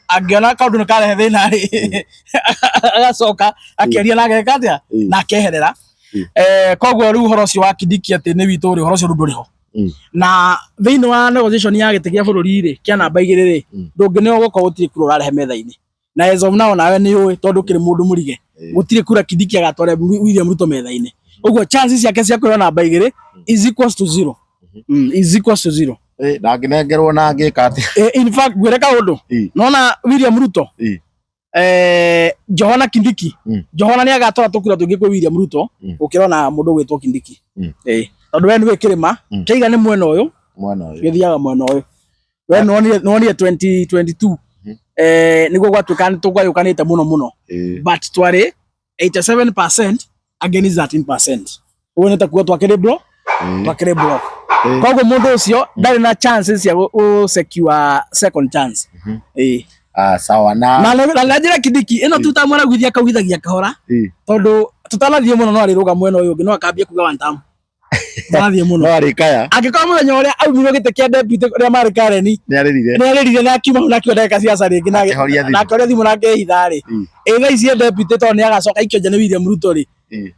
angĩona kaũndũ nĩ karehe thĩna rĩ, agacoka akĩaria na ageka atĩa na akeherera. Koguo rĩu ũhoro ũcio wa Kindiki atĩ nĩ witũ rĩ, ũhoro ũcio rĩu ndũrĩ ho. Na thĩinĩ wa negotiation ya gĩtĩ kĩa bũrũri rĩ, kĩa namba 2 rĩ, ndũngĩneo gũkorwo gũtirĩ kura ũrarehe metha-inĩ. Na as of now, nawe nĩ ũĩ, tondũ ũkĩrĩ mũndũ mũrige, gũtirĩ kura Kindiki agatwara William Ruto metha-inĩ. Ũguo chances ciake cia kũheo namba 2 is equals to zero. Is equals to zero. Ndangĩnengerwo na angĩka atĩa? In fact, ngwĩre kaũndũ. Nona William Ruto, Johana Kindiki, Johana nĩ agatwara tũkura tũingĩ kwĩ William Ruto gũkĩra ona mũndũ ũgwĩtwo Kindiki. Tondũ we nĩwe kĩrĩma kĩaiga nĩ mwena ũyũ, mwena ũyũ, gĩthiaga mwena ũyũ. We nĩwonire 2022, nĩguo gwatuĩka nĩ tũgayũkanĩte mũno mũno, but twarĩ 87% against 13%. Ũguo nĩ ta kuga twakĩrĩ block, twakĩrĩ block. Koguo mũndũ ũcio ndarĩ na chances cia gũ secure second chance. Ah, sawa na Na njĩra Kindiki ĩno tutamũraguithia akaugithagia kahora, tondũ tũtanathiĩ mũno no arĩrũga mwena ũyũ ũngĩ, no akambia kuga one term. Tũtanathiĩ mũno. No arĩkaya. Angĩkorwo mũthenya ũrĩa aumirwo gĩtĩ kĩa deputy ũrĩa marĩ Karen, nĩ arĩrire. Nĩ arĩrire na akiuma hau na akiuga ndagĩka ciaca rĩngĩ na Akĩhoria thimũ. Na akĩhoria thimũ na akĩhitha rĩ, ĩ thaa ici e deputy, tondũ nĩ agacoka aikio nja nĩ William Ruto rĩ,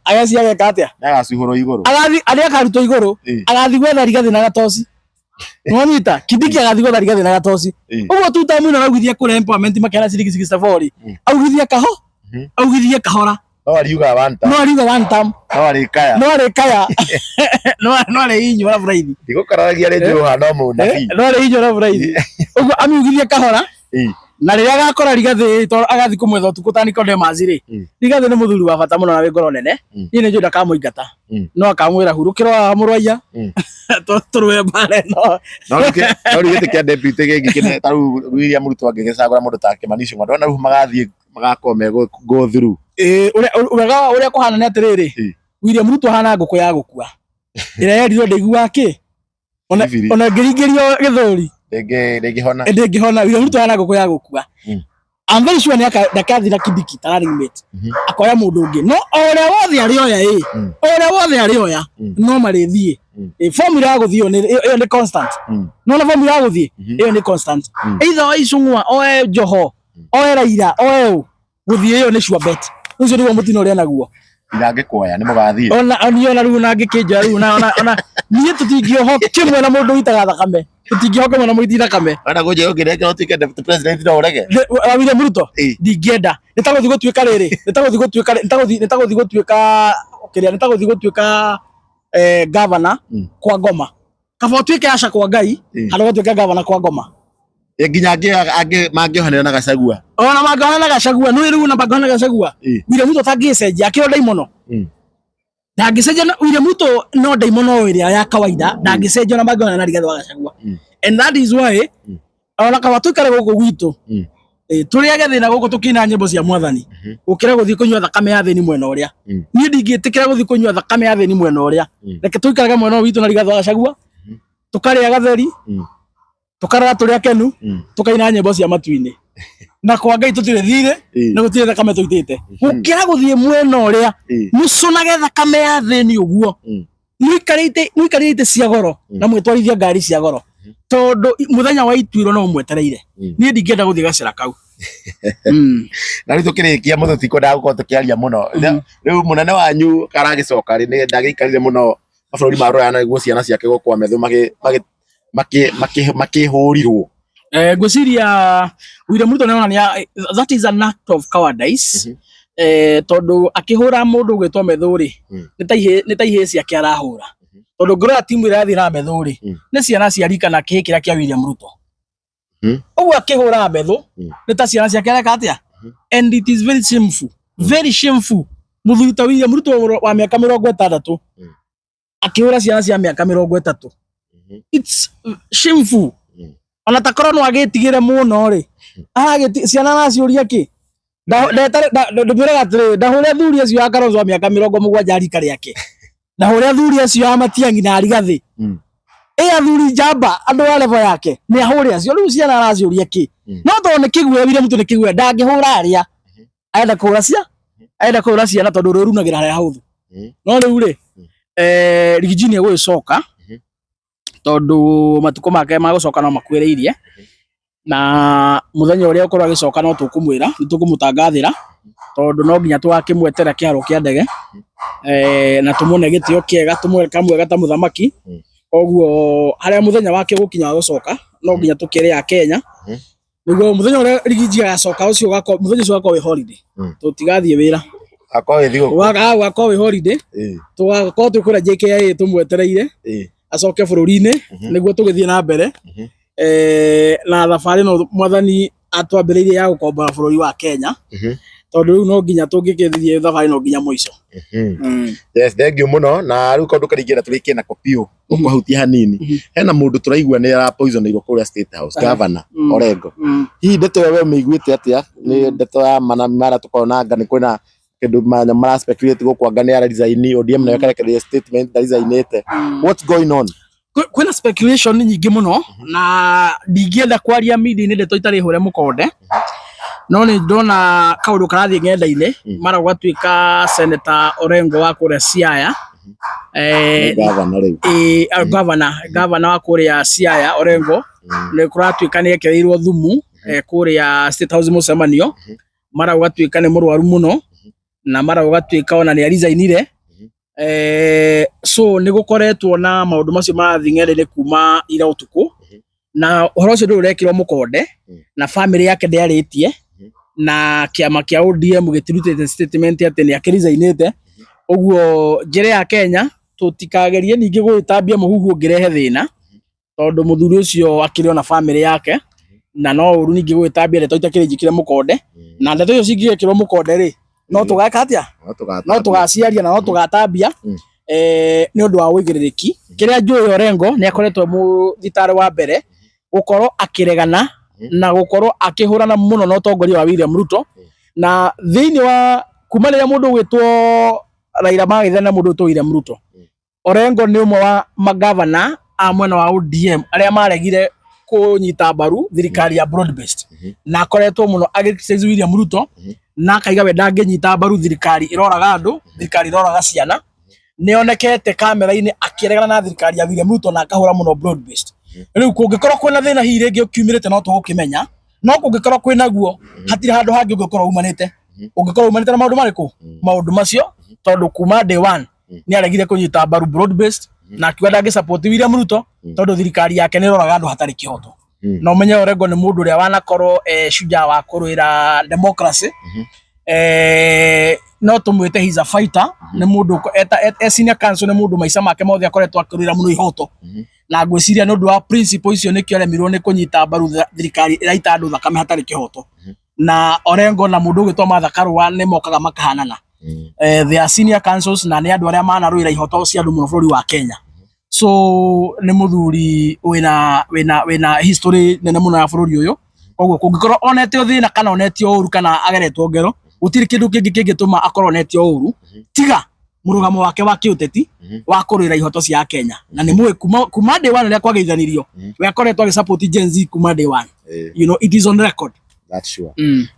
agaci ageka atĩa? Nĩ agacuhũrwo igũrũ. Agathi arĩa akarutwo igũrũ, agathi gwetha Rigathĩ na gatoci. Nĩwanyita? Kindiki agathi gwetha Rigathĩ na gatoci. Ũguo tu tamu araugithia kũrĩa empowerment makĩara ciringi 64 rĩ, augithia kaho, augithie kahora. No ariuga one term. No ariuga one term. No arĩkaya. No arĩkaya, no arĩhinyũra buraithi. Ndigũkararagia rĩngĩ, ũhana mũnabii. No arĩhinyũra buraithi. Ũguo amiugithie kahora, na rĩrĩa agakora Rigathĩ, tondũ agathiĩ kũmwetha ũtukũ ta Nicodemus rĩ, Rigathĩ nĩ mũthuri wa bata mũno na wĩ ngoro nene. Niĩ nĩ njũĩ ndakamũingata, no akamwĩra hurũkĩrwo haha mũrwaiya, tũrũe mbara ĩno. No rĩu gĩtĩ kĩa deputy gĩkĩ kĩne ta rĩu William Ruto angĩgĩcagũra mũndũ ta Kimani Ichung'wa, ndona rĩu magathiĩ magakorwo me go through. Ĩĩ, wega ũrĩa kũhana nĩ atĩrĩrĩ, William Ruto ahana ngũkũ ya gũkua ĩrĩa yerirwo ndĩiguaga kĩ ona Biribiri. Ona ĩngĩringĩrio gĩthũri, ndĩngĩhona. Ndĩngĩhona. William Ruto ahana ngũkũ ya gũkua. I'm very sure nĩ ndakathi na Kindiki ta running mate, akoya mũndũ ũngĩ, no o ũrĩa wothe arĩoya ĩ, o ũrĩa wothe arĩoya, no marĩthiĩ. Formula ya gũthiĩ ĩyo nĩ constant. No na formula ya gũthiĩ ĩyo nĩ constant. Either oe Ichung'wa, oe Joho, oe Raila, oe ũ, gũthiĩ ĩyo nĩ sure bet. Ũcio nĩguo mũtino ũrĩa naguo. Ndangĩkuoya nĩ mũgathiĩ. Ona niĩ ona rĩu na ngĩkĩnjoya rĩu na ona niĩ tũtingĩohwo kĩmwe na mũndũ ũitaga thakame, tũtingĩohwo kĩmwe na mũiti thakame. Wenda kũnjĩra ũngĩnengera ũtuĩke deputy president no ũrege? Wa William Ruto? Ndingĩenda. Nĩ ta gũthiĩ gũtuĩka rĩrĩ, nĩ ta gũthiĩ gũtuĩka, nĩ ta gũthiĩ gũtuĩka kĩrĩa, nĩ ta gũthiĩ gũtuĩka governor kwa ngoma. Kaba ũtuĩke aca kwa Ngai, handũ gũtuĩke governor kwa ngoma. Nginya angĩ mangĩohanĩra na Gachagua? Ona mangĩohana na Gachagua, nĩ rĩu ona mangĩohana na Gachagua, William Ruto atangĩcenjia akĩrwo ndaimono, ndangĩcenjia. William Ruto no ndaimono ĩrĩa ya kawaida, ndangĩcenjia ona mangĩohana na Rigathĩ wa Gachagua. And that is why ona kaba tũikare gũkũ gwitũ, tũrĩage thĩna gũkũ tũkĩina nyĩmbo cia mwathani, gũkĩra gũthiĩ kũnyua thakame ya thĩni mwena ũrĩa. Niĩ ndingĩtĩkĩra gũthiĩ kũnyua thakame ya thĩni mwena ũrĩa. Reke tũikarage mwena ũyũ witũ na Rigathĩ wa Gachagua, tũkarĩa gatheri, tũkarara tũrĩ akenu, tũkaina nyĩmbo cia matu-inĩ, na kwa Ngai tũtirĩ thirĩ na gũtirĩ thakame tũitĩte, gũkĩra gũthiĩ mwena ũrĩa mũcũnage thakame ya thĩni ũguo, mũikarĩte cia goro na mwĩtwarithia ngari cia goro, tondũ mũthenya wa ituĩro no ũmwetereire. Niĩ ndingĩenda gũthiĩ gacĩra kau. Na rĩu tũkĩrĩkia mũthũ, tikwendaga gũkorwo tũkĩaria mũno. Rĩu mũnene wanyu karagĩcoka rĩ, nĩ ndagĩikarire mũno mabũrũri ma rũraya na nĩguo ciana ciake gũkwa metho makĩhũrirwo. Ngwĩciria William Ruto nĩonania that is an act of cowardice, tondũ akĩhũra mũndũ ũgwĩtwo Methu rĩ, nĩ ta ihĩĩ ciake arahũra. Tondu ngĩrora timu ĩrĩa ĩrathiĩ na Methu rĩ, nĩ ciana cia rika na kĩĩ kĩrĩa kĩa William Ruto. Ũguo akĩhũra Methu nĩ ta ciana ciake areka atĩa? And it is very shameful, very shameful. Mũthuri ta William Ruto wa mĩaka 60 akĩhũra ciana cia mĩaka 30. It's shameful. Ona ta korwo no agĩtigĩre mũno rĩ, aragĩti ciana araciũria kĩ? Ndĩmwĩraga atĩrĩrĩ, ndahũre athuri acio a Kalonzo a mĩaka 70 a rika rĩake, ndahũre athuri acio a Matiang'i na Rigathĩ, ĩ athuri njamba andũ a level yake nĩ ahũre acio. Rĩu ciana araciũria kĩ? No tondũ nĩ kĩguoya, William Ruto nĩ kĩguoya, ndangĩhũra arĩa arenda kũhũra cia arenda kũhũra ciana tondũ rũrunagĩra harĩa hahũthũ. No rĩu rĩ, Riggy nĩ egũgĩcoka tondũ matukũ make ma gũcoka no makuhĩrĩirie, na mũthenya ũrĩa ũkorwo agĩcoka no tũkũmwĩra, nĩ tũkũmũtangathĩra, tondũ no nginya tũgakĩmwetera kĩharo kĩa ndege, na tũmũne gĩtĩo kĩega, tũmũhe kamwega ta mũthamaki. Koguo harĩa mũthenya wake ũgũkinya wa gũcoka no nginya tũkĩre a Kenya, nĩguo mũthenya ũrĩa Riggy G agacoka ũcio ũgakorwo, mũthenya ũcio ũgakorwo wĩ holiday, tũtigathiĩ wĩra. Akorwo wĩ thigũkũ. Ũgakorwo wĩ holiday, tũgakorwo twĩ kũrĩa JKIA tũmwetereire acoke bũrũri-inĩ, nĩguo tũgĩthiĩ na mbere na thabarĩ ĩno mwathani atwambĩrĩirie ya gũkombora bũrũri wa Kenya, tondũ rĩu no nginya tũngĩkĩthiĩ thabarĩ ĩno nginya mũico. Yes, thank you mũno. Na rĩu kaũndũ karĩa ingĩenda tũrĩkie nako biũ ũkũhutia hanini, hena mũndũ tũraigua nĩ arapoisonirwo kũrĩa State House, Governor Orengo. Hihi ndeto ĩyo we ũmĩiguĩte atĩa? Nĩ ndeto ya mana mara tũkona anga nĩ kwĩna kĩndũ mara speculate gũkũ anga nĩ ara resign, ODM nayo ĩkarekereria statement ndaresign-ĩte. What's going on? Kwĩna speculation nyingĩ mũno na ndingĩenda kwaria media-inĩ ndeto itarĩ hũre mũkonde, no nĩ ndona kaũndũ karathiĩ ng'enda-inĩ, mara gũgatuĩka Senator Orengo wa kũrĩa Siaya, Governor rĩu. Governor wa kũrĩa Siaya Orengo nĩ kũratuĩka nĩ ekereirwo thumu kũrĩa State House mũcemanio, mara gũgatuĩka nĩ mũrwaru mũno, na mara gũgatuĩka ona nĩ aresignire. So nĩ gũkoretwo na maũndũ macio marathiĩ ng'enda-inĩ kuma ira ũtukũ, na ũhoro ũcio ndũrĩ ũrekĩrwo mũkonde, na family yake ndĩarĩtie, na kĩama kĩa ODM gĩtirutĩte statement atĩ nĩ akĩresignĩte. Ũguo njĩra ya Kenya tũtikagerie ningĩ gũgĩtambia mũhuhu ũngĩrehe thĩna, tondũ mũthuri ũcio akĩrĩ ona family yake, na no ũru ningĩ gũgĩtambia ndeto itakĩrĩ njĩkĩre mũkonde, na ndeto icio cingĩgĩkĩrwo mũkonde rĩ, no tũgeka atĩa? No tũgaciaria na no tũgatambia, nĩ ũndũ wa ũigĩrĩrĩki. Kĩrĩa njũĩ, Orengo nĩ akoretwo mũthitarĩ wa mbere gũkorwo akĩregana na gũkorwo akĩhũrana mũno na ũtongoria wa William Ruto, na thĩinĩ wa kuma rĩrĩa mũndũ ũgwĩtwo Raila magĩthana na mũndũ ũgwĩtwo William Ruto, Orengo nĩ ũmwe wa magavana a mwena wa ODM arĩa maregire kũnyita mbaru thirikari ya broad based, na akoretwo mũno agĩ William Ruto, na akaiga we ndangĩnyita mbaru thirikari ĩroraga andũ, thirikari ĩroraga ciana. Nĩ onekete kamera-inĩ akĩregana na thirikari ya William Ruto na akahũra mũno broad based. Rĩu kũngĩkorwo kwĩna thĩna hihi rĩngĩ ũkiumĩrĩte no tũgũkĩmenya, no kũngĩkorwo kwĩna guo hatirĩ handũ hangĩ ũngĩkorwo umanĩte, ũngĩkorwo umanĩte na maũndũ marĩkũ, maũndũ macio, tondũ kuma day one nĩ aregire kũnyita mbaru broad based na akiuga ndangĩ support William Ruto tondũ thirikari yake nĩ ĩroraga andũ hatarĩ kĩhoto. Na ũmenye Orengo nĩ mũndũ ũrĩa wanakorwo shujaa wa kũrũĩra democracy, no tũmwĩte he's a fighter. Nĩ mũndũ e senior counsel, nĩ mũndũ maica make mothe akoretwo akĩrũĩra mũno ihoto, na ngwĩciria nĩ ũndũ wa principle icio nĩkĩo aremirwo nĩ kũnyita mbaru thirikari ĩraita andũ thakame hatarĩ kĩhoto. Na Orengo na mũndũ ũgwĩtwo Martha Karua nĩ mokaga makahanana. They are senior counsels na nĩ andũ arĩa manarũĩra ihoto cia andũ mũno bũrũri wa Kenya. So nĩ mũthuri wĩna history nene mũno ya bũrũri ũyũ. Koguo kũngĩkorwo onete thĩna kana onetio ũru kana ageretwo ngero, gũtirĩ kĩndũ kĩngĩ kĩngĩtũma akorwo onetio ũru tiga mũrũgamo wake wa kĩũteti wa kũrũĩra ihoto cia Kenya. Na nĩ mũĩ kuma day one rĩrĩa kwageithanirio, we akoretwo agĩ support Gen Z kuma day one. It is on record. That's sure.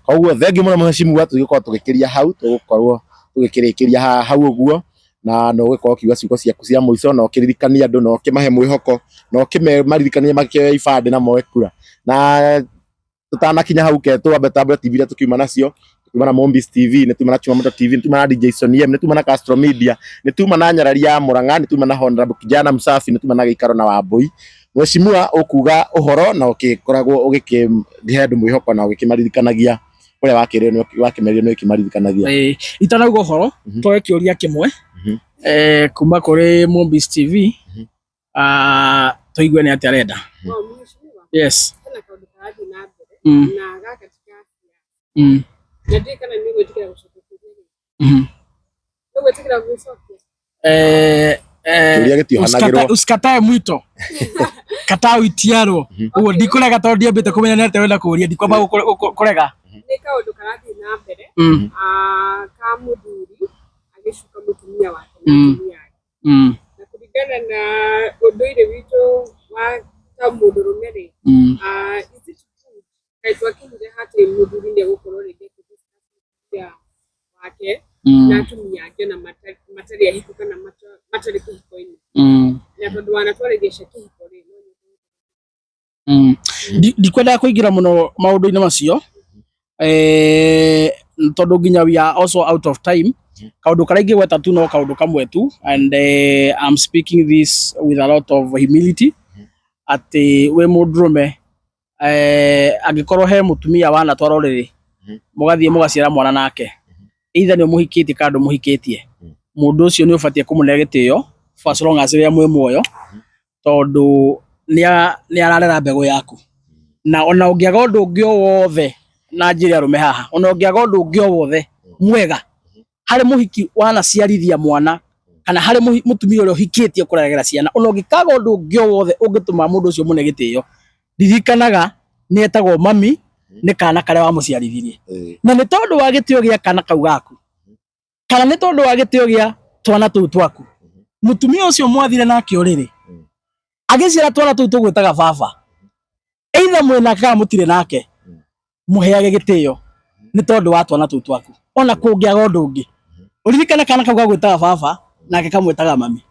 Koguo thengiũ mũno mheshimiwa, tũgĩkorwo tũgĩkĩria hau, tũgũkorwo tũgĩkĩrĩkĩria hau ũguo, na no ũgĩkorwo ũkiuga ciugo ciaku cia mũico na ũkĩririkania andũ na ũkĩmahe mwĩhoko na ũkĩmaririkania makĩoya ibandĩ na moe kura. Na tutanakinya hau, ke twambe tambũre TV iria tũkiuma nacio. Tuma na Mombis TV, nĩ tuma na Chumamoto TV, nĩ tuma na DJ Sonny M, nĩ tuma na Castro Media, nĩ tuma na Nyarari ya Murang'a, nĩ tuma na Honorable Kijana Msafi, nĩ tuma na Gĩikaro na Wambui. Mheshimiwa, ũkuga ũhoro na ũkĩkoragwo ũgĩkĩhe andũ mwĩhoko na ũgĩkĩmaririkanagia ũrĩa wakĩrĩo wakĩmerio nĩ ũkĩmaririkanagia. Itanauga ũhoro, twoe kĩũria kĩmwe. Kuma kũrĩ Mombis TV, tũigue nĩ atĩa arenda. Mheshimiwa, Yes. hena kaũndũ karathiĩ na mbere na gaka ti ka na ndiũĩ kana nĩ ũgwĩtĩkĩra gũcokia kĩũria gĩkĩ. Nĩ ũgwĩtĩkĩra gũgĩcokia? Kĩũria gĩtiohanagĩrwo. Usikatae mwito, kataa uitiarwo. Ũguo ndikũrega tondũ ndiambĩte kũmenya nĩ atĩa wenda kũũria, ndikwamba kũrega. Nĩ kaũndũ karathiĩ na mbere ka mũthuri agĩcuka mũtumia wake na atumia ake. Na kũringana na ũndũire witũ wa ta mũndũrũme rĩ, is it good kaĩ twakinyire atĩ mũthuri nĩ egũkorwo rĩngĩ akĩ-discuss mũtumia wake na atumia angĩ ona matarĩ ahiku kana matarĩ kĩhiko-inĩ, na tondũ wanatwarĩria cia kĩhiko rĩ, no nyende Ndikwendaga kũingĩra mũno maũndũ-inĩ macio, tondũ nginya we are also out of time. Kaũndũ karĩa ingĩgweta tu no kaũndũ kamwe tu, and I'm speaking this with a lot of humility, atĩ wĩ mũndũrũme, angĩkorwo he mũtumia wanatwara ũrĩrĩ, mũgathiĩ mũgaciara mwana nake, either nĩ ũmũhikĩtie kana ndũmũhikĩtie, mũndũ ũcio nĩ ũbatiĩ kũmũne gĩtĩo for as long as rĩrĩa mwĩ muoyo, tondũ nĩ ararera mbegũ yaku. Na ona ũngĩaga ũndũ ũngĩ o wothe, na njĩre arũme haha, ona ũngĩaga ũndũ ũngĩ o wothe mwega harĩ mũhiki wanaciarithia mwana kana harĩ mũtumia ũrĩa ũhikĩtie kũreragĩra ciana, ona ũngĩkaga ũndũ ũngĩ o wothe ũngĩtũma mũndũ ũcio mũne gĩtĩo, ririkanaga nĩ etagwo mami nĩ kana karĩa wamũciarithirie. Na nĩ tondũ wa gĩtĩo gĩa kana kau gaku, kana nĩ tondũ wa gĩtĩo gĩa twana tũu twaku, mũtumia ũcio mwathire nake ũrĩrĩ agĩciara twana tũu tũgwĩtaga baba, either mwĩ nake kana mũtirĩ nake, mũheage gĩtĩo nĩ tondũ wa twana tũu twaku. Ona kũngĩaga ũndũ ũngĩ, ũririkane kana kau gagwĩtaga baba nake kamwĩtaga mami,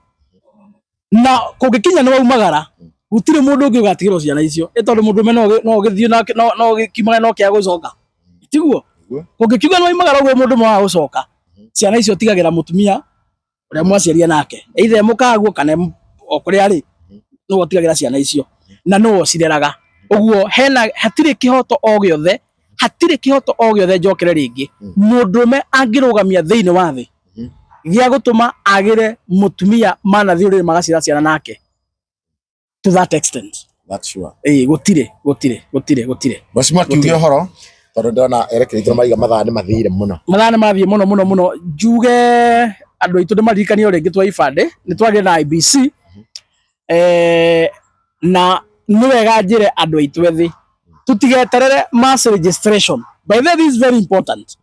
na kũngĩkinya nĩ waumagara, gũtirĩ mũndũ ũngĩ ũgatigĩrwo ciana icio, ĩ tondũ mũndũrũme no ũgĩthiĩ nake, no ũgĩkiumagara no kĩaga gũcoka, tiguo? Kũngĩkiuga nĩ waumagara ũguo mũndũ waga gũcoka, ciana icio tigagĩra mũtumia ũrĩa mwaciaria nake, either mũkaguo kana o kũrĩa arĩ, nĩwe ũtigagĩra ciana icio na nĩwe ũcireraga. Ũguo hena hatirĩ kĩhoto o gĩothe, hatirĩ kĩhoto o gĩothe, njokere rĩngĩ, mũndũrũme angĩrũgamia thĩinĩ wa thĩ gĩa gũtũma agĩre mũtumia manathiĩ ũrĩrĩ magaciara ciana nake to that extent. That's sure. Ĩĩ, gũtirĩ, gũtirĩ, gũtirĩ, gũtirĩ. Mheshimiwa, kiuge ũhoro tondũ ndĩrona erekeire maiga mathaa nĩ mathire mũno. Mathaa nĩ mathiĩ mũno mũno mũno. Njuge andũ aitũ ndĩmaririkanie o rĩngĩ twa ibandĩ nĩ twagĩre na IEBC, na nĩ wega njĩre andũ aitũ ethĩ tũtigeterere mass registration. By the way, this is very important,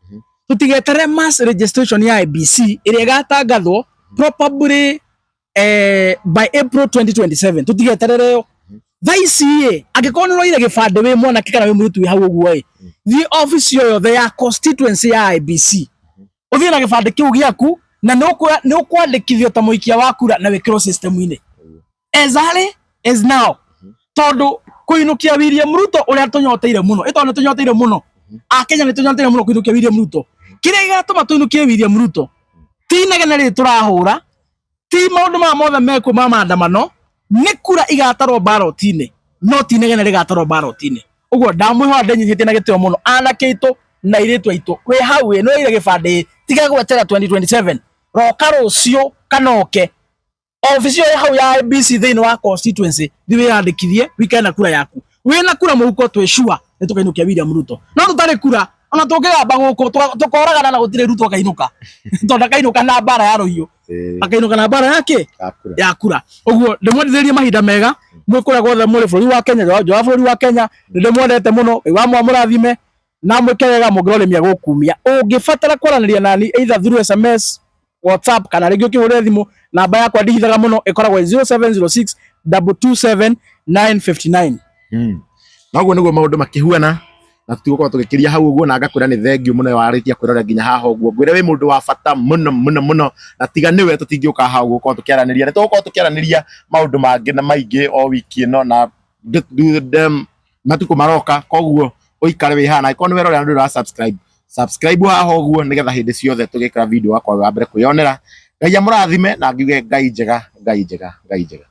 tũtigeterere mass registration ya IEBC ĩrĩa ĩgatangathwo probably by April 2027. Tũtigeterere ĩyo. Thaa ici ĩ, angĩkorwo nĩ ũroire gĩbandĩ wĩ mwanake kana wĩ mũirĩtu wĩ hau ũguo ĩ, thiĩ office o yothe ya constituency ya IEBC, ũthiĩ na gĩbandĩ kĩu gĩaku, na nĩ ũkwandĩkithio ta mũikia wa kura na wĩkĩrwo system-inĩ as early as now, tondũ kũinũkia William Ruto ũrĩa tũnyoteire mũno, ĩ tondũ nĩ tũnyoteire mũno, Akenya nĩ tũnyoteire mũno kũinũkia William Ruto. Kĩrĩa gĩgatũma tũinũkie William Ruto ti inegene rĩrĩ tũrahũra, ti maũndũ maya mothe mekuo ma maandamano, nĩ kura igatarwo ballot-inĩ, no ti inegene rĩgatarwo ballot-inĩ. Ũguo ndamwĩhoya ndĩnyihĩtie na gĩtĩo mũno, anake aitũ na airĩtu aitũ, wĩ hau ĩ, nĩ woire gĩbandĩ, tiga gwetera 2027, roka rũciũ kana ũke obici ĩyo ĩ hau ya IEBC thĩinĩ wa constituency, thiĩ wĩyandĩkithie, wĩikare na kura yaku. Wĩna kura mũhuko, twĩ sure nĩ tũkainũkia William Ruto. No tũtarĩ kura, ona tũngĩgamba gũkũ tũkoragana na gũtirĩ Ruto akainũka, tondũ akainũka na mbara ya rũhiũ, akainũka na mbara yake ya kura. Ya kura. Ũguo ndĩmwendithĩrie mahinda mega mwĩ kũrĩa guothe mũrĩ bũrũri wa Kenya, nja wa bũrũri wa Kenya. Nĩ ndĩmwendete mũno. Ngai wa mwamũrathime na mwĩke wega mũngĩrora gũkumia. Ũngĩbatara kwaranĩria nani either through SMS, WhatsApp kana rĩngĩ ũkĩhũrĩre thimũ, namba yakwa ndihithaga mũno, ĩkoragwo 0706 227 959. Noguo nĩguo maũndũ makĩhuana, na tũtigũkorwo tũgĩkĩria hau ũguo, na ngakwĩra nĩ thengiũ mũno warĩkia kwĩrora nginya haha ũguo. Ngwĩre wĩ mũndũ wa bata mũno mũno mũno, na tiga nĩwe tũtingĩũka haha ũguo gũkorwo tũkĩaranĩria. Nĩ tũgũkorwo tũkĩaranĩria maũndũ mangĩ na maingĩ o wiki ĩno na matukũ maroka. Koguo ũikare wĩ haha, na angĩkorwo nĩ werorera na ndũrĩ wa subscribe, subscribe haha ũguo, nĩgetha hĩndĩ ciothe tũgĩkĩra video wakwa wa mbere kwĩyonera. Ngai amũrathime na ngiuge Ngai njega, Ngai njega, Ngai njega.